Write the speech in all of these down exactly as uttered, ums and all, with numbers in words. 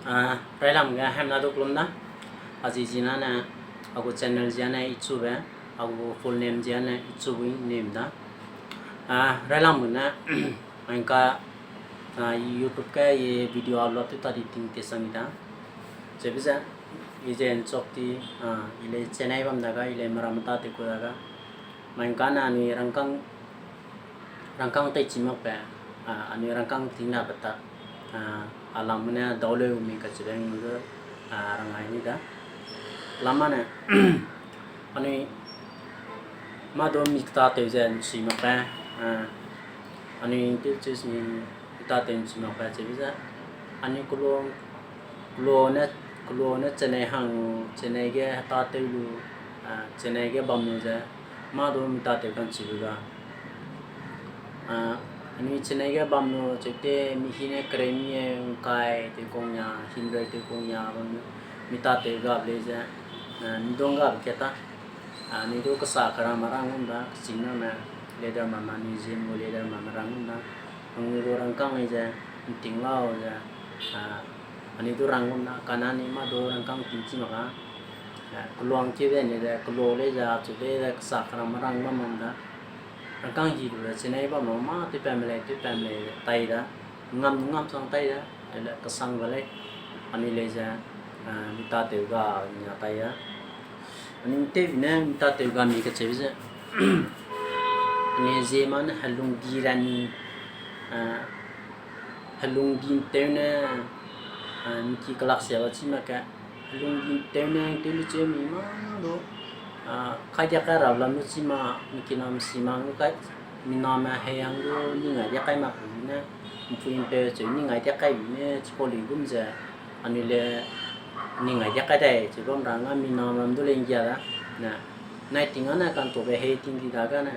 Ah, railam ge hemna du kelum da. A zi zi na ne, a gu channel zi ne Ichube, a gu full name zi ne Ichubui name da. Ah, railam ne, angka, ah, YouTube ge i video upload tew ta di ting te sang da. Cheube ze, i ze nchok ti, ah, i le Chennai bam da ga, i le mera meta te ku da ga. Mai ngka ne anui rangkâng, rangkâng tei chi mak pe, ah, anui rangkâng ting na pe ta, ah, a lam ne dau leu mi kacheube ngu du, ah, rangai ni da. Lam ma ne, anui mâ du mi keta tew ze nchi mak pe, ah, anui tew chis mi keta tew nchi mak pe cheube ze, anui kelo, kelo ne, kelo ne Chennai hang, Chennai ge heta tew lu, ah, Chennai ge bam lu ze, mâ du mi ta tew ka'nchi lu ga. Ah, anui Chennai ge bam lu cheu te mi hi ne kereu mi e ngkai tew kong ya, himreu tew kong ya, bam lu mi ta tew gabe lei ze, ah, mi dong gabe kat ta. Ah, anui du kesa kerang ma rang gum da, kechîng ramme, leader ma ma, anui ziem gu leader ma ma rang gum da. Anui du rangkâng lei ze, nting lau ze, ah, anui du rang gum da, kane anui mâ du rangkâng ting chi mak ga. Ah, keluang keu de ni ze, kelo lei ze, achu lei ze, kesa kerang ma rang bam bam da. Rangkâng hi lu ze, Chennai bam lu mâ tewpam lei, tewpam lei, tai da. Ngam, ngam sang tai da. Ele kesang ga lei. Anui lei ze, ah, mi ta tew ga, nia tai da. Anui tewbi ne mi ta tew ga mi kacheube ze, anui ziemna ne helung di ra ni, ah, helung di tew ne, ah, mi ki kelak sia ba chi mak ke, helung di tew ne tew lu cheu mi mâ du, ah, kai dia kai ra lam lu chi ma, mi ki nam si ma ngu kai, mi name hei hang du ning ai dia kai mak pe ne, mpui mpeu cheu ning ai dia kai bi ne, chipau lui gum ze, anui le ning ai dia kai dai cheu bam ra nga mi nam ram du le nggia da, ne, nai ting a ne kantube hei ting di da ga ne,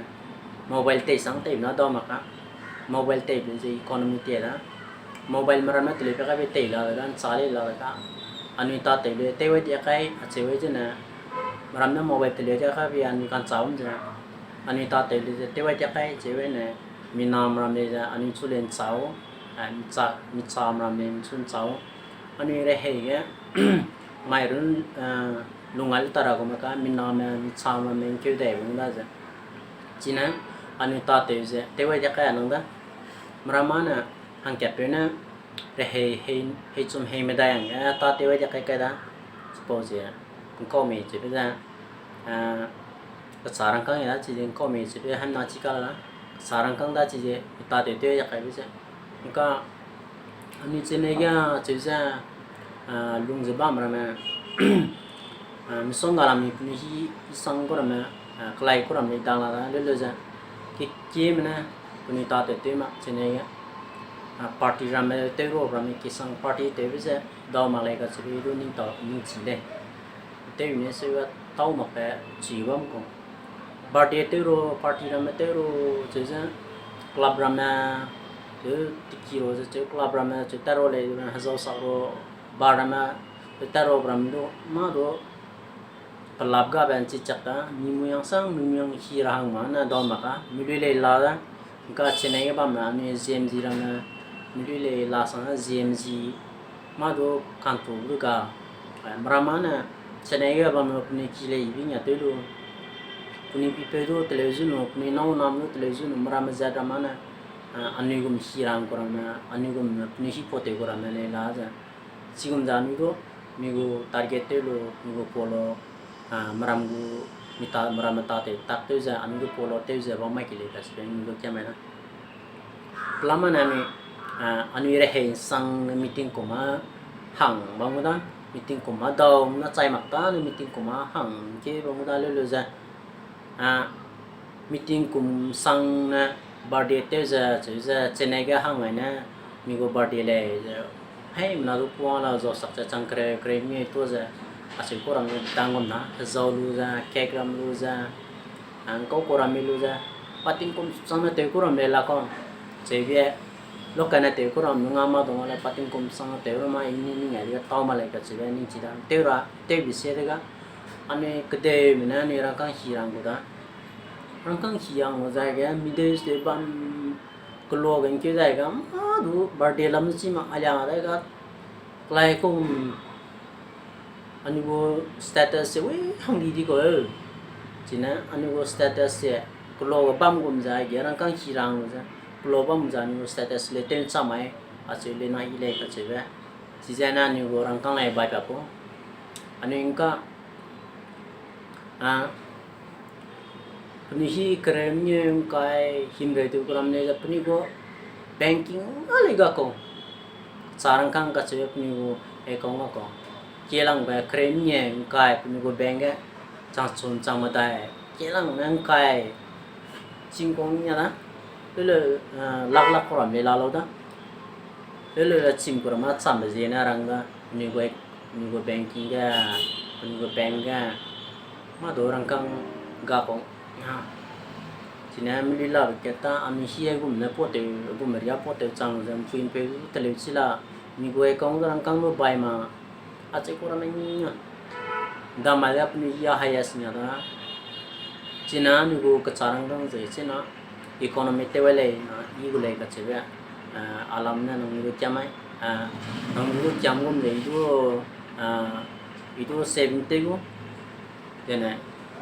mobile tei sang tei na dau mak ka, mobile tei be ze economy te da, mobile meram ne teleu pe kai be tei la de ga, ncha lei la de ga, anui ta tew le tew ai dia kai, acheu ai zene, meram ne mobile teleu dia kai be anui ka'ncha um ze, anui ta tew le ze tew ai dia kai cheu ai ne, mi nam ram lei ze anui chu le nchau, eh, mi cha, mi cha meram lei mi chu nchau. Anui rehei ge, mai run, eh, lung ai lu ta ra gu mak ka, mi name, mi cha meram lei nkeu dai bung da ze. Chine, anui ta tew ze, tew ai dia kai a nang da. Meram ma ne, hangkatpeu ne, rehei, hei, hei chum hei medai hangge, ta tew ai dia kai kai da. Chipau ze, nkau mei cheube ze, ah, kesa rangkâng ya da chize nkau mei cheube hemna chi ka la da. Kesa rangkâng da chize, mi ta tew tew ya kaibe ze. Ngka, anui Chennai ge cheu ze, ah, lung ze bam ramme, ah, misongga lam mi penui hi, isang ku ramme, ah, kelai ku ram lei dang la da, leu leu ze. Kekieme ne, penui ta tew tew mak Chennai ge. Ah, party ramme tew ro ramme kesang party tewbe ze, dau mak lei kacheube du ning tau, ning chi lei. Tew ne seu ga tau mak pe chi bam ku. Birthday tew ru, party ramme tew ru, cheu ze club ramme, cheu tiki ru ze cheu club ramme, cheu tat ru lei, hezau sak ru, bar ramme, cheu tat ru ramme du, mâ du, pelap gabe nchi chak ta, mi mui hang sang, mi mui hang hi ra hang ma ne dau mak ka, mi lui lei la da, ngka Chennai ge bamme, anui G M G ramme, mi lui lei la sang G M G, mâ du kantu du ga, eh, meram ma ne, Chennai ge bamme penui ki lei bi nia tew lu, penui pipeu du teleu zu nu, penui nâu nam du teleu zu nu, meramme zat ram ma ne, eh, anui gum hi ra hang ku ramme, anui gum penui hi pau tew ku ramme lei la ze. Chigum ze anui du, mi gu target tew lu, mi gu polo, ah, meram gu, mi ta, meramme ta tew, tak tew ze, anui du polo tew ze, bam mai ki lei kacheube, mi gu kiam mai da. Pelam ma ne anui, ah, anui rehei nsang ne meeting kum a hang bam gu da, meeting kum a dau na chai mak ta ne meeting kum a hang ke bam gu da leu leu ze. Ah, meeting kum sang ne birthday tew ze, cheu ze, Chennai ge hang ai ne, mi gu birthday lei ze, heimena du kuang la zau sak ze chang kereu kereu mi tuâ ze, acheu ku ram dang gum na, hezau lu ze, cake ram lu ze, ah, ngkau ku ram mi lu ze, pa tingkum sang ne tew ku ram lei la kau, cheube, local ne tew ku ram lu nga mâ dong le pa tingkum sang ne tew ram ma i ni ning ai de tau ma lei kacheube ning chi da, tew ra, tewbi sie de ga, anui kedeume ne anui rangkâng hi ra hang gu da. Rangkâng hi ra hang gu zai ge, mi deu ste bam kelo ge nkeu zai ga, mâ du birthday lam chi ma alia dai ga, Kelai kum, anui gu status se wi hangdi di kau. Chine anui gu status se, kelo ge bam gum ze, ge rangkâng hi rang ze, kelo bam ze anui gu status le tew ncha mai, acheu le na i lei kacheube. Chizene anui gu rangkâng lei bai pa ku. Anui ngka, a, penui hi kereu mengeu ngkai himreu tew kuram lei ze penui gu banking a lei ga kau. Kecha rangkâng kacheube penui gu account ga kau. Kelangbe kereu mengeu ngkai penui gu bank ge chang chum chang medai. Kelangbe ngkai chingkong nia da. Lele, a, lak lak kuram lei la lau da. Lele le chim kuram a chambe ziene rang da. Penui gu, penui gu banking ge, penui gu bank ge, mâ du rangkâng ga kau. Chine meli labe kat ta, anui hi aigum ne pau tew, aigum ria pau tew chang ze, mpuinpeu teleu chi la, mi gu account ge rangkâng lu bai ma, acheu ku ramme ni a. Damai le penui ya highest nia da. Chine anui gu kecha rangkâng ze, chine economy tew ai lei na, i gu lei kacheube, a, alam ne nangnui du kiam ai, a, nangnui du kiam gum ze, i du, a, i du saving tew gu. Dene,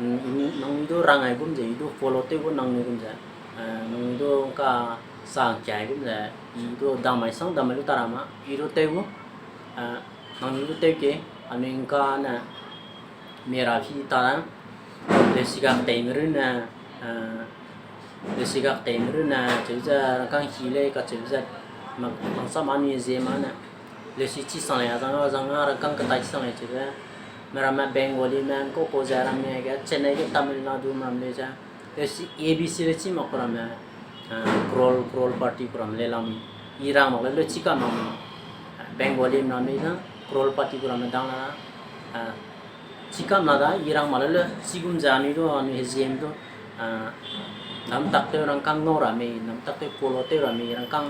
mm, i, nangnui du rang ai gum ze, i du follow tew gu nangnui gum ze, a, nangnui du ngka sa kiai gum ze, i du damai sang damai lu ta ra ma, i du tew gu, a, nangnui du tew ke, anui ngka ne, mera phi ta da, lesi gak teime runne, a, lesi gak teime runne, cheu ze rangkâng hi lei kacheu ze, mak, mangsam anui zie ma ne, lesi chi sang lei, azang, azang a rangkâng ketai chi sang lei cheu ze, meramme Bengalime, ngkau kau ze ramme ge, Chennai ge Tamil Nadu ram lei ze, lesi A B C le chi mak ku ramme, a, crore, crorepati ku ram lei lam, i rang mak le le chi kam lam, a, Bengalime ram lei ze, crorepati ku ramme dang la, a, chi kam la da, i rang mak le le, chigum ze anui du, anui heziem du, a, namtak tew rangkâng ngau ra mei, namtak tew polo tew ra mei, rangkâng,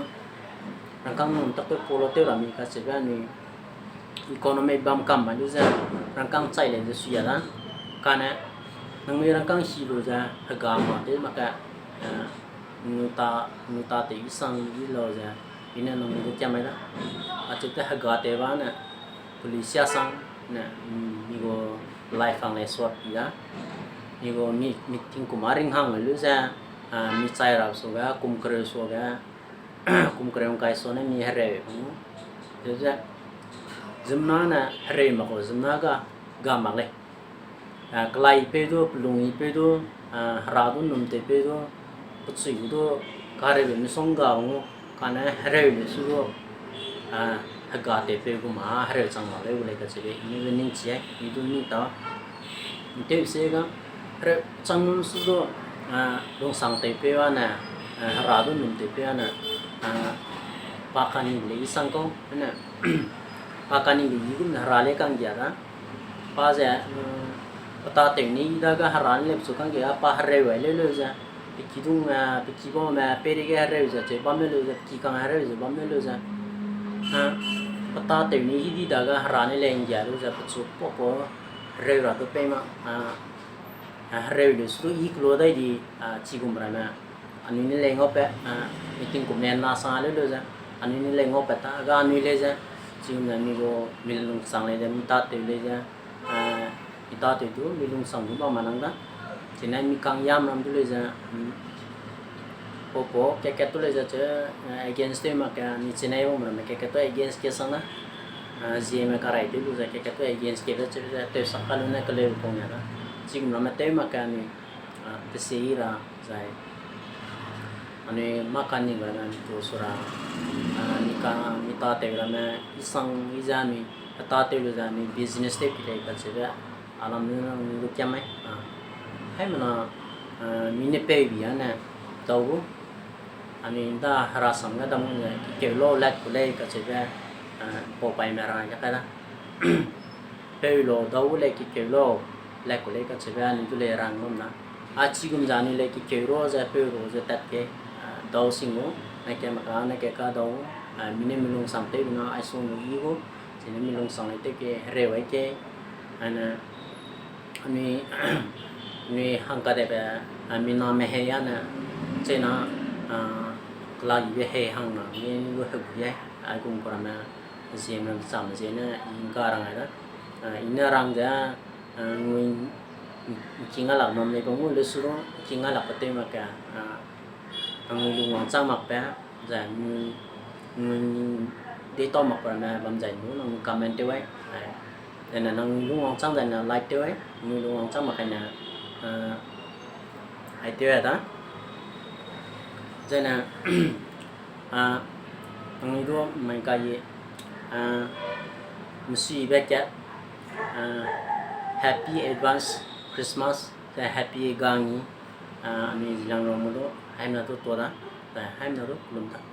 rangkâng namtak tew polo tew ra mei kacheube anui economy bam kam mai lu ze, rangkâng chai lei ze suiya da. Kane, nangnui rangkâng hi lu ze, hega ma tew mak ka, a, nu ta, nu ta tew i sang i lau ze, i ne nangnui du kiam mai da. Acheu te hega tew ba ne, police a sang ne, mm, mi gu life hang lei suat pi da. Mi gu mi, mi tingkum a ring hang lu ze, a, mi chai rap suage, kum kereu suage, kum kereu ngkai suane mi hereu. Ze ze, ziemmena ne hereu mak kau ziemmena ga, ga mak lei. A, kelai peu du, pelung i peu du, a, hera du, num tew peu du, pechui du, kahereube misongga gu, kane hereu le su du, a, hega tew peu gu ma, hereu chang mak leu gu lei kacheube, i ne gu ningchi ai, i du ni ta. Tew se ga, hereu chang num su du, a, lungsang tew peu a ne, a, hera du, num tew peu a ne, a, pa kani lei i sang kau, ne, pa kani lei i gum ne hera lei kanggia da. Pa ze, mm, pe tâtew ne i dage hera ne lei pechu kanggia pa hereu ai leu leu ze. Pe kidung, a, pe kibaume, peireige hereu ze, cheu bam leu leu ze, pe kikang hereu ze bam leu leu ze. A, pe tâtew ne i di dage hera ne lei nggia lu ze, pechu pau pau hereu ra du pei ma, a, a, hereu leu su du i kelo dai di, a, chigum ramme. Anui ne lei ngaupat, a, meeting kum ne na sang leu leu ze. Anui ne lei ngaupat ta, ga anui lei ze. Chigum ne mi gu mi lungsang lei ze, mi tâtew lei ze. A, mi tâtew du, mi lungsang du bam ma nang da. Chine mi kang yam ram du lei ze, mm, pau pau, kat kat du lei ze, che, a, against tew mak ka, mi chine bam ramme kat kat du against ke sang da. A, zieme karai tew lu ze, kat kat du against ke be che ze, tew sak ka lu ne keleu pau nia da. Chigum ramme tew mak ka anui, a, tese i ra zai. Anui mâ kani ba ne anui tu su ra, a, mi ka, mi tâtew ramme, i sang i ze anui, a tâtew lu ze anui business tew pi lei kacheube, alam lu ne anui du kiam mai, a. Haimena, a, mi ne pei bi a ne, dau gu, anui da herasam ge dam ze, keu lau lak ku lei kacheube, a, pau paime ra ge kai da. Peu lau, dau gu lei kikeu lau, lak ku lei kacheube anui du lei rang bam na. A chigum ze anui lei kikeu ru ze, peu ru ze tat ke, a, dau sing gu, na ke maka, na ke ka dau, a, mi ne mi lungsang tew na, ai sung lu i gu, chine mi lungsang lei tew ke, hereu ai ke, a ne, anui, anui hangkadebe, a, mi name hei a ne, chena, a, kelagibe hei hang na, mi gu hegu ye, aigum ku ramme, ziemram cham ziene i ngka rang ai da. I ne rang ze, ngui, ngking a lak mam lei bam gu le su du, ngking a lak pe tew mak ke, nang ngui lung wangchang mak pe, zai ngui, ngui deitau mak pe ramme bam zai nu nang comment tew ai. Zaine nang ngui lung wangchang zaine like tew ai, ngui lung wangchang mak kaine, ai tew ai da. Zaine, a, nang du mai ka i, a, misuibe kat, a, Happy advance Christmas, te Happy Gangi, a, anui Zeliangrongme du, haimna du tua da, te haimna du kelum da.